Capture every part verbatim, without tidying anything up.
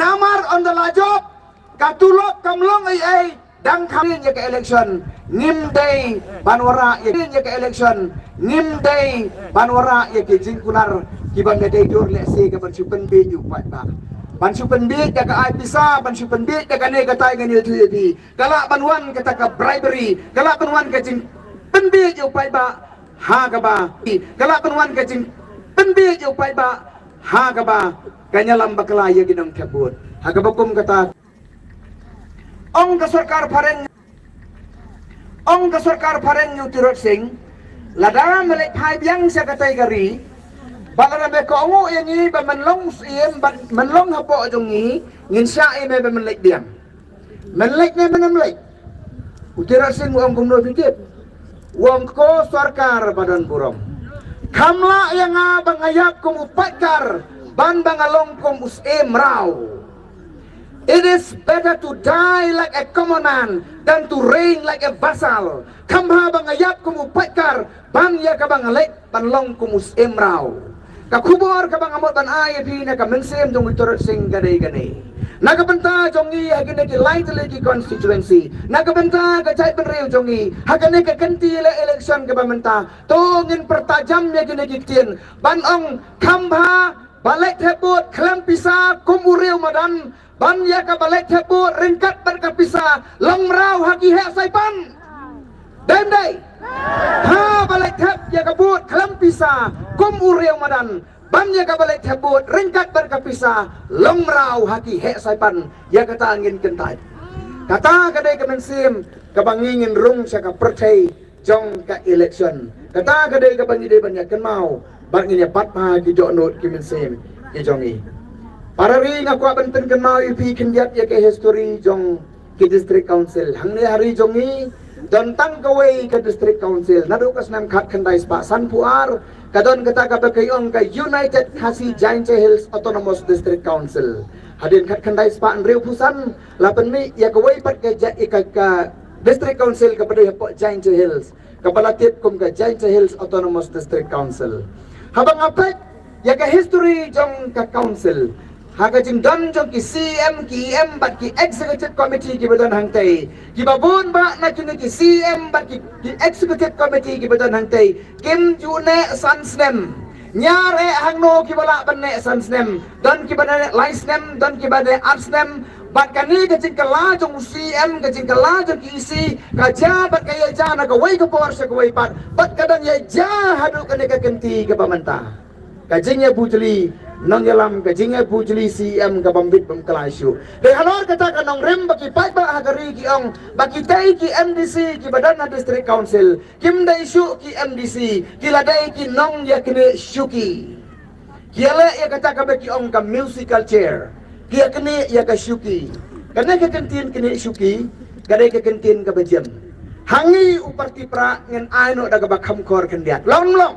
Namar ynda la jop, ka tulop kam long ei ei, dang kham ïa ka election, ngim dei ban wanrah ïa, ïa ka election, ngim dei ban wanrah ïa ki jingkular kiba ym dei dur lehse ka ban shu pynbiej ïa u paidbah. Ban shu pynbiej da ka ai pisa, ban shu pynbiej da kane katai ngan ïathuh ïa phi. Ka lah ban wan kata ka bribery, ka lah ban wan ka jingpynbiej ïa u paidbah ha kaba, ka lah ban wan ka jingpynbiej ïa u paidbah ha kaba kan ïalam bakla ïa ki nongthep vote. Ha kaba kum kata, ong ka sorkar phareng, ong ka sorkar phareng ïa u Tirot Sing, lada me leit phai biang sha katei ka ri, ba lada me kohnguh ïa ngi ba men long syiem, ba men long hapoh jong ngi, ngin shah ïa me ba men leit biang. Men leit ne men ym leit? U Tirot Sing u ong kumno phi tip? U ong, ko sorkar ba don burom, kham lah ïa nga ba nga ïap kum u paidkar ban ba nga long kum u syiem mraw. It is better to die like a common man than to reign like a vassal. Kham bha ba nga ïap kum u paidkar ban ïa kaba nga leit ban long kum u syiem mraw. Ka khubor kaba nga mut ban ai ïa phi na ka mynsiem jong u Tirot Sing ka dei kane. Na ka bynta jong ngi ha kine ki lai tylli ki constituency, na ka bynta ka jaitbynriew jong ngi ha kane ka kynti le election kaba mynta, to ngin pyrta jam ïa kine ki ktien ban ong kham bha ba leit thep vote khlem pisa kum u riew madan, ban ïa kaba leit thep vote ryngkat bad ka pisa long mraw ha ki heh saipan. Dei ym dei? Ha, ba leit thep ïa ka vote khlem pisa kum u riew madan, ban ïa kaba leit thep vote ryngkat bad ka pisa long mraw ha ki heh saipan. Ïa kata ngin kyntait. Kata ka dei ka mynsiem kaba ngi ngin rung sha ka pyrthei jong ka election. Kata ka dei kaba ngi dei ban ïa kynmaw bad ngin ïa bat bha ki dohnud ki mynsiem ki jong ngi. Para ri, nga kwah ban pynkynmaw ïa phi khyndiat ïa ka history jong ki district council. Hangne ha ri jong ngi don tang kawei ka district council. Naduh ka snem khatkhyndai spah sanphew ar ka don kata kaba ki ong ka United Khasi Jaintia Hills Autonomous District Council. Hadien khatkhyndai spah hynriewphew san la pynmih ïa kawei pat ka ja-, ïa ka, ka district council kaba dei hapoh Jaintia Hills, kaba la tip kum ka Jaintia Hills Autonomous District Council. Haba nga peit ïa ka history jong ka council, ha ka jingdon jong ki C E M, ki E M bad ki executive committee kiba don hangtei, kiba bun bah na kine ki C E M bad ki, ki executive committee kiba don hangtei kim ju neh san snem. Ñiar eh hangno kiba lah ban neh san snem, don kiba neh lai snem, don kiba neh ar snem. Bad kane ka jingkylla jong u C E M, ka jingkylla jong ki E C, ka jia bad ka ïa jia na kawei ka por sha kawei pat, bad ka dang ïa jia haduh kane ka kynti kaba mynta. Ka jingïabujli nongïalam, ka jingïabujli C E M kaba ym bit bym kylla shuh. Dei halor kata ka nongrim ba ki paidbah ha ka ri ki ong ba kitei ki M D C kiba don ha district council kim dei shuh ki M D C, ki la dei ki nongïaknieh shuki. Ki ïaleh ïa kata kaba ki ong ka musical chair, ki ïaknieh ïa ka shuki. Kane ka kyntien knieh shuki ka dei ka kyntien kaba jem. Ha ngi u party Prah ngin ai noh da kaba kham khor khyndiat. Long long.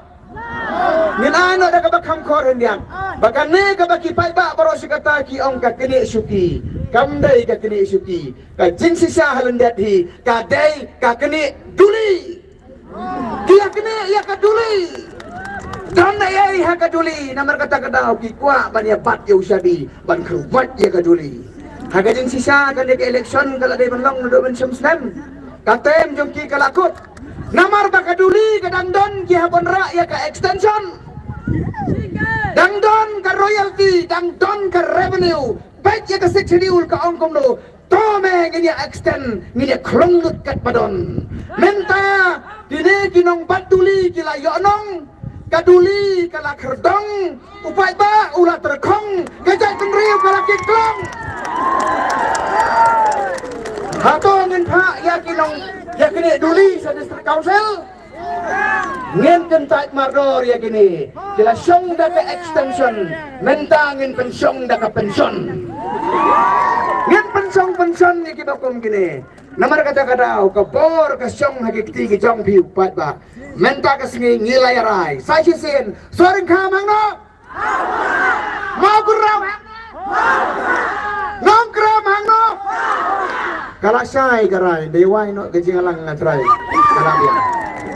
Ngin ai noh da kaba kham khor khyndiat. Ba kane kaba ki paidbah baroh shi katta ki ong ka knieh shuki, kam dei ka knieh shuki. Ka jingshisha ha lyndet hi ka dei ka knieh duli. Ki ïaknieh ïa ka duli. Don ei ei ha ka duli, namar kata ka daw ki kwah ban ïa bat ïa u shadi, ban kyrwat ïa ka duli. Ha ka jingshisha kane ka election ka la dei ban long naduh mynshem snem. Ka term jong ki ka la kut. Namar ba ka duli ka dang don ki hap ban rah ïa ka extension. Dang don ka royalty, dang don ka revenue. Peit ïa ka Sixth Schedule ka ong kumno. To me ngin ïa extend, ngin ïa khlong lut kat ba don. Mynta kine ki nongbat duli ki la ïoh nong, ka duli ka la khyrdong, u paidbah u la tyrkhong, ka jaitbynriew ka la kit klong. Hato ngin phah ïa ki nong, ïa kine duli sha district council? Ngin kyntait mardor ïa kine. Ki la shong da ka extension, mynta ngin pynshong da ka pension. Ngin pynshong pension ïa kiba kum kine. Namar kata ka daw ka bor ka shong ha ki kti ki jong phi u paidbah. Mynta ka sngi ngi la ïa rai sa shisien. Sohryngkham hangno? Mawkyrwat hangno? Nongkyrwat hangno? Ka la shai ka rai, dei wai noh ka jingïalang nga trai. Ka la biang.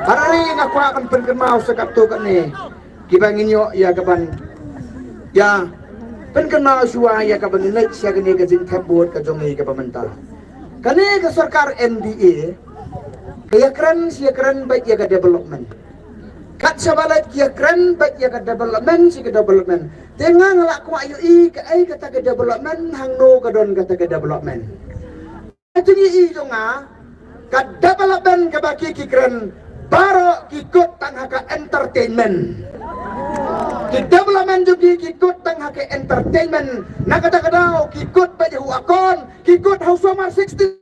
Hynrei nga kwah ban pynkynmaw sa katto katne kiba ngin ïoh ïa ka ban ïa Pynkynmaw shuwa ïa kaba ngi leit sha kane ka jingthep vote ka jong ngi kaba mynta. Kane ka sorkar M D A ka ïakren shi ïakren bad ïa ka development. Kat shaba leit ki ïakren bad ïa ka development shi ka development. Te nga nga la kwah ïohi kaei kata ka development, hangno ka don kata ka development. Ka jingïohi jong nga, ka development kaba ki ki kren baroh ki kut tang ha ka entertainment. Ki development jong ki ki kut tang ha ka entertainment. Na kata ka daw ki kut bad ïa u Akon, ki kut ha u Summer sixteen.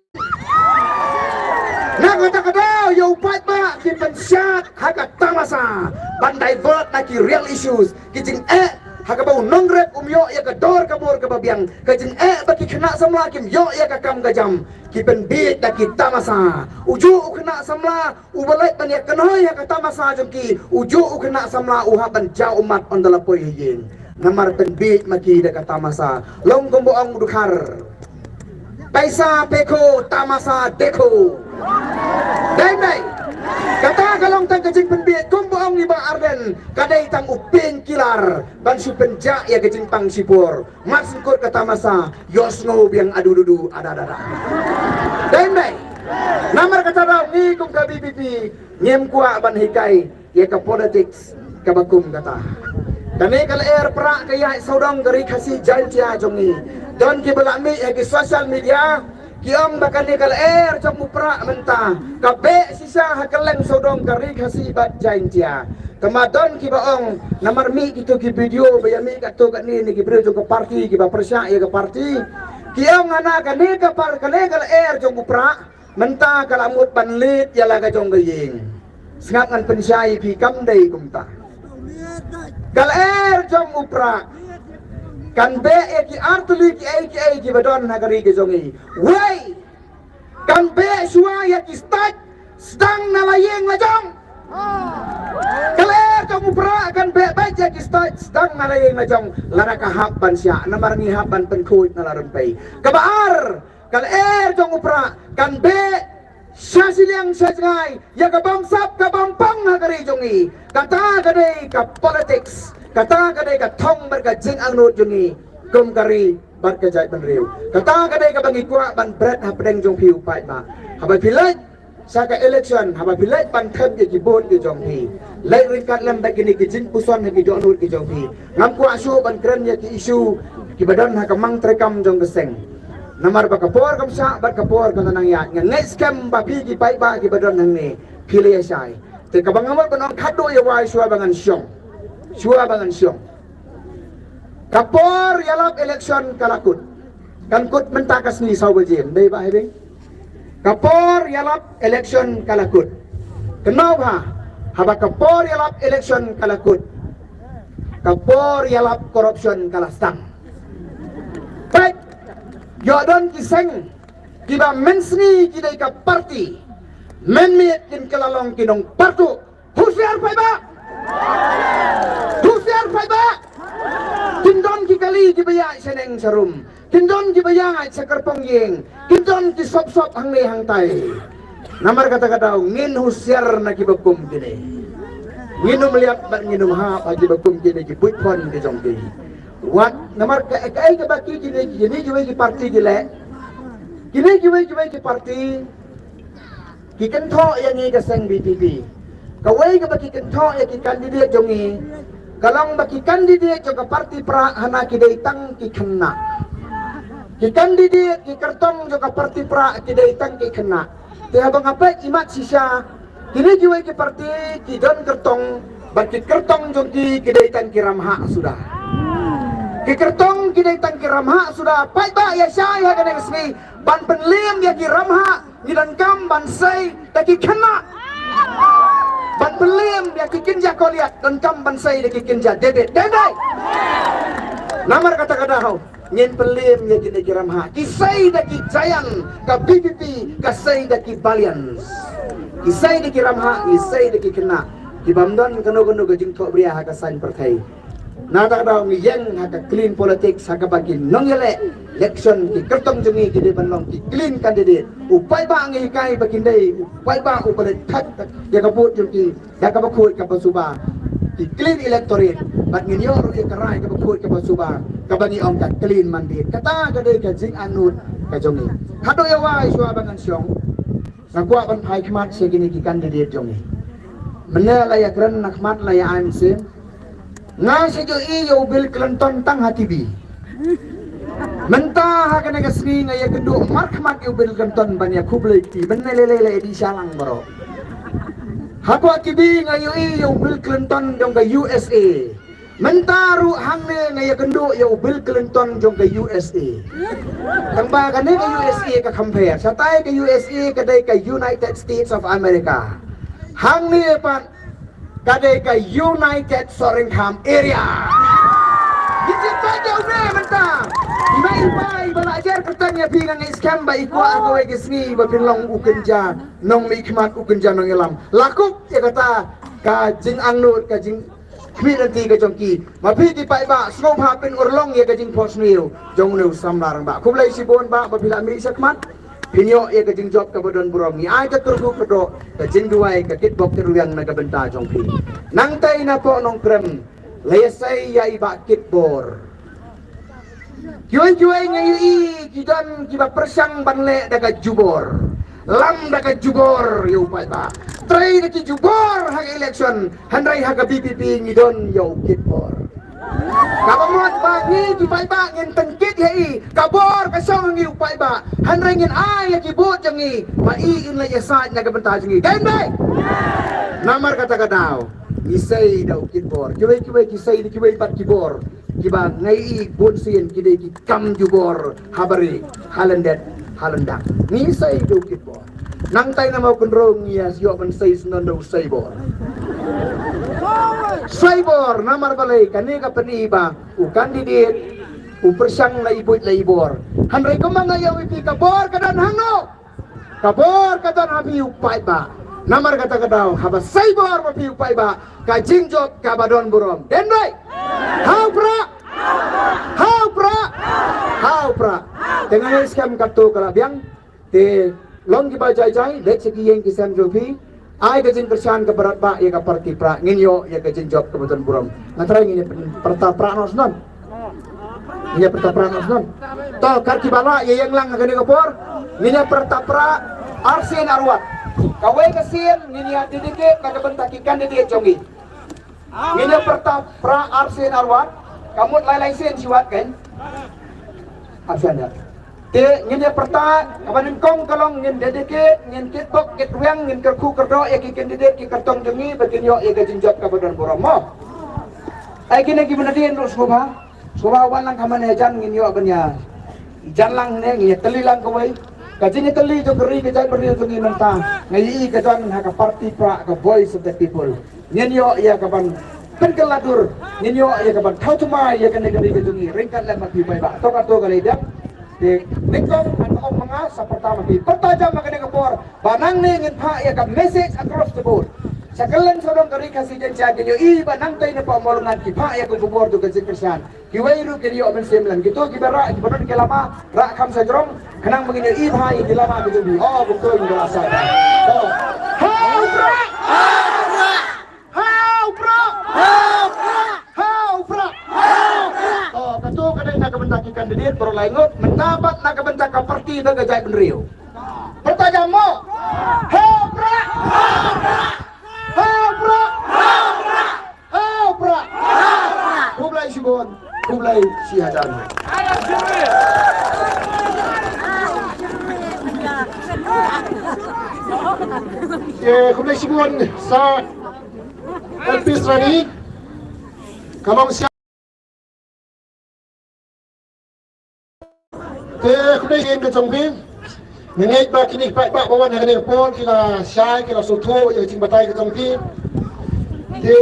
Na kata ka daw ïa u paidbah ki pynshad ha ka tamasa ban divert na ki real issues. Ki jingeh ha kaba u nongrep um ïoh ïa ka dor ka bor kaba biang. Ka jingeh ba ki khynnah samla kim ïoh ïa ka kam ka jam. Ki pynbiej da ki tamasa. Ujuh u khynnah samla uba leit ban ïakynhoi ha ka tamasa jong ki, ujuh u khynnah samla u hap ban jaw ummat ynda la poi ha ïing. Namar pynbiej ma ki da ka tamasa. Long kumba ong u Dkhar, paisa pekho, tamasa dekho. Dei, dei. Kata ka long tang ka jingpynbiej kumba ong i Bah Ardent, ka dei tang u painkiller ban shu pynjah ïa ka jingpang shipor. Mat sngewkut ka tamasa, ïohsngew biang adu du du ada ada ada. Dei, dei. Namar kata daw ngi kum ka V P P ngim kwah ban hikai ïa ka politics kaba kum kata. Kane ka lyer prah ka ïaid sawdong ka Ri Khasi Jaintia jong ngi. Don kiba la mih ha ki social media ki ong ba kane ka lyer jong u prah mynta ka beh shisha ha kylleng sawdong ka Ri Khasi bad Jaintia. Tangba don kiba ong namar mih kito ki video ba ïa mih katto katne na ki briew jong ka party kiba pyrshah ïa ka party. Ki ong hana kane ka par kane ka lyer jong u prah mynta ka la mut ban leit ïa la ka jong ka ïing. Sngap ngan pynshai ïa phi, kam dei kumta. Ka lyer jong u prah kan beh ïa ki artylli kiei kiei kiba don ha ka ri ka jong ngi. Wei, kan beh shuwa ïa ki stage sdang na la ïing la jong. Ka lyer jong u prah kan beh beit ïa ki stage sdang na la ïing la jong lada ka hap ban shah, namar ngi hap ban pynkhuid na la rympei. Kaba ar, ka lyer jong u prah kan beh sha shiliang sha jngai ïa ka bamsap ka bampang ha ka ri jong ngi. Kata ka dei ka politics, kata ka dei ka thong bad ka jingangnud jong ngi kum ka ri bad ka jaitbynriew. Kata ka dei kaba ngi kwah ban bret hapdeng jong phi u paidbah. Haba phi leit sha ka election, haba phi leit ban thep ïa ki vote ki jong phi, leit ryngkat lem bad kine ki jingpuson ha ki dohnud ki jong phi. Ngam kwah shuh ban kren ïa ki issue kiba don ha ka mang treikam jong ka seng. Namar ba ka por kam shah bad ka por ka nang ïaid. Nga ngeit skhem ba phi ki paidbah kiba don hangne phi la ïa shai. Te kaba nga mut ban ong khatduh ïa wai shuwa ba ngan shong, shuwa ba ngan shong. Ka por ïalap election ka la kut. Kan kut mynta ka sngi saw baje, ym dei Bah Hebing? Ka por ïalap election ka la kut. Kynmaw bha, haba ka por ïalap election ka la kut, ka por ïalap corruption ka la sdang. Peit, ïoh don ki seng kiba mynsngi ki dei ka party, mynmiet kin kylla long ki nongpartuh. Husiar paidbah! Husiar paidbah! Kin don ki kali kiba ïaid shaneng sharum. Kin don kiba ïaid sha kyrpong ïing. Kin don ki sop sop hangne hangtai. Namar kata ka daw ngin husiar na kiba kum kine. Ngin ym lap bad ngin ym hap ha kiba kum kine ki buit phon ki jong ki. Wat namar ka, kaei kaba ki kine, kine kiwei ki party ki leh. Kine kiwei kiwei ki party ki kynthoh ïa ngi ka seng V P P. Kawei kaba ki kynthoh ïa ki candidate jong ngi ka long ba ki candidate jong ka party prah hana ki dei tang ki khynnah. Ki candidate ki kyrtong jong ka party prah ki dei tang ki khynnah. Te haba nga peit imat shisha, kine kiwei ki party ki don kyrtong, bad ki kyrtong jong ki ki dei tang ki ramhah suda. Ki kyrtong ki dei tang ki ramhah suda, paidbah ïa shai ha kane ka sngi ban pynliem ïa ki ramhah. Ngi donkam ban sei da ki khynnah. Ban pynliem ïa ki kynja Goliath, donkam ban sei da ki kynja David. Dei, dei. Namar kata ka daw ngin pynliem ïa kine ki ramhah. Ki sei da ki giant, ka V P P ka sei da ki valiant. Ki sei da ki ramhah, ki sei da ki khynnah kibym don kano kano ka jingthohbria ha ka saiñ pyrthei. Na kata ka daw ngi ïeng ha ka clean politics ha kaba ki nongïaleh election ki kyrtong jong ngi ki dei ban long ki clean candidate. U paidbah ngi hikai ba kin dei u paidbah uba leh thak ïa ka vote jong ki da kaba khuid kaba suba. Ki clean electorate, bad ngin ïoh ruh ïa ka rai kaba khuid kaba suba, kaba ngi ong ka clean mandate. Kata ka dei ka jingangnud ka jong ngi. Haduh ïa wai shuwa ba ngan shong, nga kwah ban phai khmat sha kine ki candidate jong ngi. Mynne la ïa kren na khmat, la ïa ai mynsiem. Nga shu ïohi ïa u Bill Clinton tang ha T V. Mynta ha kane ka sngi nga ïa kynduh markhmat ïa u Bill Clinton ban ïa khublei kti. Mynne lei lei la ïa dih shalang baroh. Hapoh T V nga ïohi ïa u Bill Clinton jong ka U S A. Mynta ruh hangne nga ïa kynduh ïa u Bill Clinton jong ka U S A. Tangba kane ka U S A ka kham pher. Shatai ka U S A ka dei ka United States of America. Hangne pat ka dei ka United Sohryngkham Area. Ngi tip ba jong ne mynta. Mai bai ba la jer kyrteng ïa phi, nga ngeit skhem ba i kwah ha kawei ka sngi ba phin long u kynja nongmihkhmat, u kynja nongïalam. La kup ïa kata ka jingangnud, ka jingkhmih lynti ka jong ki. Ma phi ki paidbah, sngewbha phin urlong ïa ka jingphohsniew jong une u samla rangbah. Khublei shibun bah ba phi la mih shakhmat. Phin ïoh ïa ka jingjop kaba don burom. Ngi ai ka kyrkhu kyrdoh, ka jingduwai, ka kitbok kitrwiang na ka bynta jong phi. Nangta napoh Nongkrem, la ïa sei ïa i Bah Kitbor. Kiwei kiwei nga ïohi ki don kiba pyrshang ban leh da ka jubor. Lam da ka jubor ïa u paidbah. Trei da ki jubor ha ka election, hynrei ha ka V P P ngi don ïa u Kitbor. Kaba mut ba ngi ki paidbah ngin pynkit ïa i, ka bor ka shong ha ngi u paidbah. Hynrei ngin ai ïa ki vote jong ngi, ma i in la ïasaid na ka bynta jong ngi. Dei ne em? Namar kata ka daw ngi sei da u Kitbor. Kiwei kiwei ki sei da kiwei pat ki bor, kiba nga ïohi bunsien ki dei ki kam jubor ha barieh, ha lyndet, ha lyndet. Ngi sei da u Kitbor. Nangta namar u kynrong ngi ïa ïoh ban sei sngewbha da u Seibor. Seibor, namar balei? Kane ka pyni ba u candidate u pyrshang la i buit la i bor. Hynrei kumba nga ïa ïohi ka bor ka don hangno? Ka bor ka don ha phi u paidbah. Namar kata ka daw haba Seibor ma phi u paidbah, ka jingjop kaba don burom. Dei ne em? Ha u prah! Ha u prah! Ha u prah! Te nga ngeit skhem katto ka la biang. Te long kiba jai jai, leit sha ki ïing ki sem jong phi. Ai ka jingkyrshan kaba radbah ïa ka party prah, ngin ïoh ïa ka jingjop kaba don burom. Nga trai ngin ïa pyrta prah noh snon. Ngin ïa pyrta prah noh snon. To, kat kiba lah ïa ïeng lang ha kane ka por. Ngin ïa pyrta prah arsien arwat. Kawei ka sien ngin ïa dedicate na ka bynta ki candidate jong ngi. Ngin ïa pyrta prah arsien arwat, ka mut lai lai sien shi wat kein. Arsien da. Te ngin ïa pyrta, kaba nyngkong ka long ngin dedicate, ngin kitbok kitrwiang, ngin kyrkhu kyrdoh ïa ki candidate ki kyrtong jong ngi ba kin ïoh ïa ka jingjop kaba don burom mo. Ai kine kiba nadien ruh sngewbha. Sngewbha wan lang ha kane hajan, ngin ïoh ban ïa jan lang ne, ngin ïa tylli lang kawei. Ka jingïatylli jong ka ri ka jaitbynriew jong ngi mynta, nga ïohi ka don ha ka party prah, ka Voice of the People. Ngin ïoh ïa kaban pynkylla dur, ngin ïoh ïa kaban thaw thymmai ïa kane ka ri ka jong ngi ryngkat lem bad phi paidbah. To kato ka la dep. Te nyngkong ngan ong ma nga, sa pyrta ma phi, pyrta jam ha kane ka por ba nangne ngin phah ïa ka message across the board. Sha kylleng sawdong ka ri Khasi Jaiñtia kin ïohi ba nangta napoh Mawlynnai ki phah ïa ka khubor jong ka jingkyrshan. Kiwei ruh kin ïoh mynsiem lem. Kito kiba rah, kiba don ki lama, rah kham sa jrong, khnang ba ngin ïohi bha ïa ki lama ki jong ngi. Oh, kumto ngin ïa sa. To. Ha u prah! Ha u prah! Ha u prah! Oh, kato ka dei na ka bynta ki candidate baroh lai ngut, mynta pat na ka bynta ka party bad ka jaitbynriew. Pyrta jam mo. Ha u prah! Ha u prah! Ha u prah! Khublei shibun, khublei shihajar. Te khublei shibun sa Elvis Rani. Ka long sha Te khublei ïa ka jong phi. Nga ngeit ba kine ki paidbah ba wan ha kane ka por ki la shai, ki la sngewthuh ïa ka jingbatai ka jong phi. Te